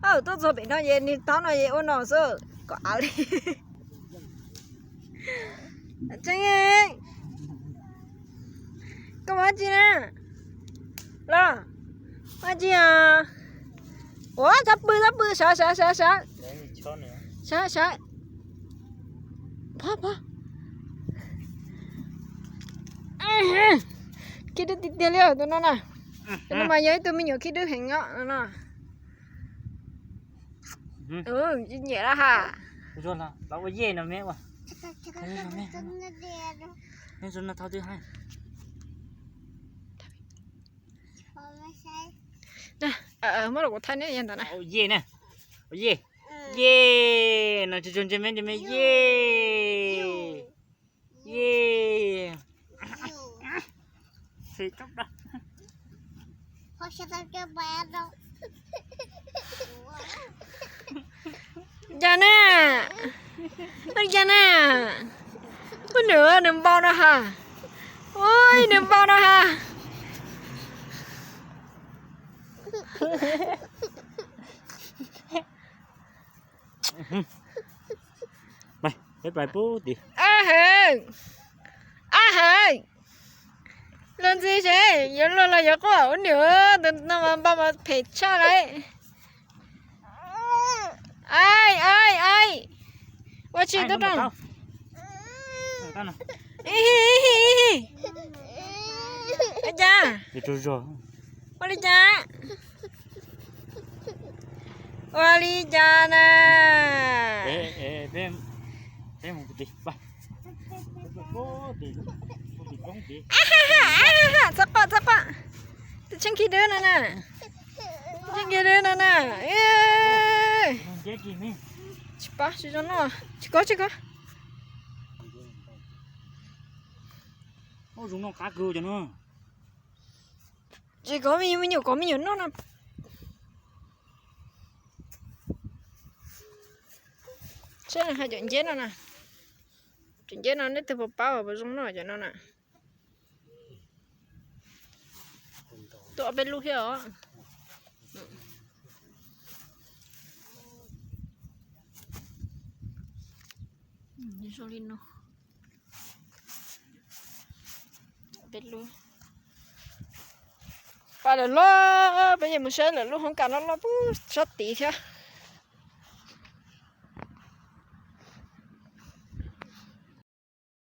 Tuaj txog pem no ces niag taub no ces ua no xwb kom av li. Tseeb, koj ua dab tsi na? Los, ua dab tsi os? Ua txhob pw, txhob pw, sawv, sawv, sawv, sawv. Sawv, sawv. Pov, pov. Khib dub tiag tiag li tus no na. Tus no mas yog ib tug me nyuam khib dub heev os no. Nyiam lawm ha. Muab los kuv thaij neb ntawd na. Ye, ye, no tsuag tsuag ntsej me ntsej me, ye, ye. Cas na, ua cas na, ua nws, nws npau no ha, ua nws npau no ha. Peb pais pub tim. Ab hawm, ab hawm, luag ntxhi seb yuav luag los yuav quaj ua nws, tus no mas npau mas phem tshaj lawm. Ai, ai, ai, ua tsis tau rau. Ua cas? Ua li cas? Ua li cas na? Txhob quaj, txhob quaj. Tus tsheej khib dub no na. Tsheej khib dub no na. Tsis paub, tsis zoo noj, tsis kov, tsis kov. Tsis kov me nyuam, me nyuam kov me nyuam noj no. Saib cov nceb no na. Cov nceb no neb twg puas paub puas zoo noj cov no na. Tuaj ob peb lub thiab os. Zoo li no. Peb lub. Pais lawm los, peb yuav mus saib lawm lub hoob kas loj loj pub sab tid thiab.